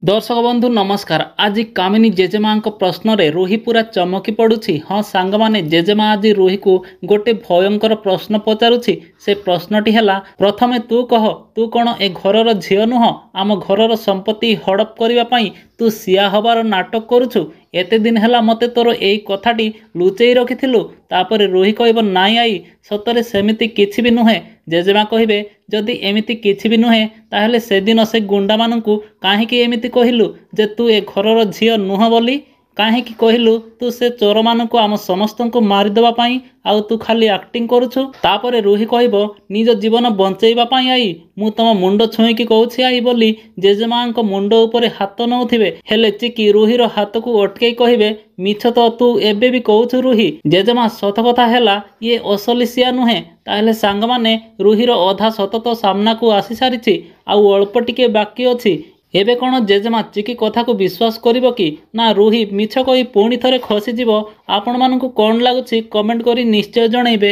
ଦର୍ଶକ ବନ୍ଧୁ ନମସ୍କାର। ଆଜି କାମିନୀ ଜେଜେମାଙ୍କ ପ୍ରଶ୍ନରେ ରୁହି ପୁରା ଚମକି ପଡ଼ୁଛି। ହଁ ସାଙ୍ଗମାନେ, ଜେଜେମା ଆଜି ରୁହିକୁ ଗୋଟେ ଭୟଙ୍କର ପ୍ରଶ୍ନ ପଚାରୁଛି। ସେ ପ୍ରଶ୍ନଟି ହେଲା, ପ୍ରଥମେ ତୁ କହ, ତୁ କ'ଣ ଏ ଘରର ଝିଅ ନୁହଁ? ଆମ ଘରର ସମ୍ପତ୍ତି ହଡ଼ପ କରିବା ପାଇଁ ତୁ ସିଆ ହବାର ନାଟକ କରୁଛୁ? ଏତେ ଦିନ ହେଲା ମୋତେ ତୋର ଏଇ କଥାଟି ଲୁଚେଇ ରଖିଥିଲୁ? ତାପରେ ରୁହି କହିବ, ନାଇଁ ଆଈ, ସତରେ ସେମିତି କିଛି ବି ନୁହେଁ। ଜେଜେମା କହିବେ, ଯଦି ଏମିତି କିଛି ବି ନୁହେଁ ତାହେଲେ ସେଦିନ ସେ ଗୁଣ୍ଡାମାନଙ୍କୁ କାହିଁକି ଏମିତି କହିଲୁ ଯେ ତୁ ଏ ଘରର ଝିଅ ନୁହଁ ବୋଲି? କାହିଁକି କହିଲୁ ତୁ ସେ ଚୋରମାନଙ୍କୁ ଆମ ସମସ୍ତଙ୍କୁ ମାରିଦେବା ପାଇଁ, ଆଉ ତୁ ଖାଲି ଆକ୍ଟିଂ କରୁଛୁ? ତାପରେ ରୁହି କହିବ, ନିଜ ଜୀବନ ବଞ୍ଚେଇବା ପାଇଁ ଆଈ, ମୁଁ ତମ ମୁଣ୍ଡ ଛୁଇଁକି କହୁଛି ଆଈ ବୋଲି ଜେଜେମାଙ୍କ ମୁଣ୍ଡ ଉପରେ ହାତ ନଉଥିବେ। ହେଲେ ଚିକି ରୁହିର ହାତକୁ ଅଟକେଇ କହିବେ, ମିଛ ତ ତୁ ଏବେ ବି କହୁଛୁ ରୁହି। ଜେଜେମା, ସତ କଥା ହେଲା ଇଏ ଅସଲି ସିଆ ନୁହେଁ। ତାହେଲେ ସାଙ୍ଗମାନେ, ରୁହିର ଅଧା ସତ ତ ସାମ୍ନାକୁ ଆସିସାରିଛି, ଆଉ ଅଳ୍ପ ଟିକେ ବାକି ଅଛି। ଏବେ କ'ଣ ଜେଜେମା ଚିକି କଥାକୁ ବିଶ୍ୱାସ କରିବ କି ନା ରୁହି ମିଛ କହି ପୁଣି ଥରେ ଖସିଯିବ? ଆପଣମାନଙ୍କୁ କ'ଣ ଲାଗୁଛି କମେଣ୍ଟ କରି ନିଶ୍ଚୟ ଜଣେଇବେ।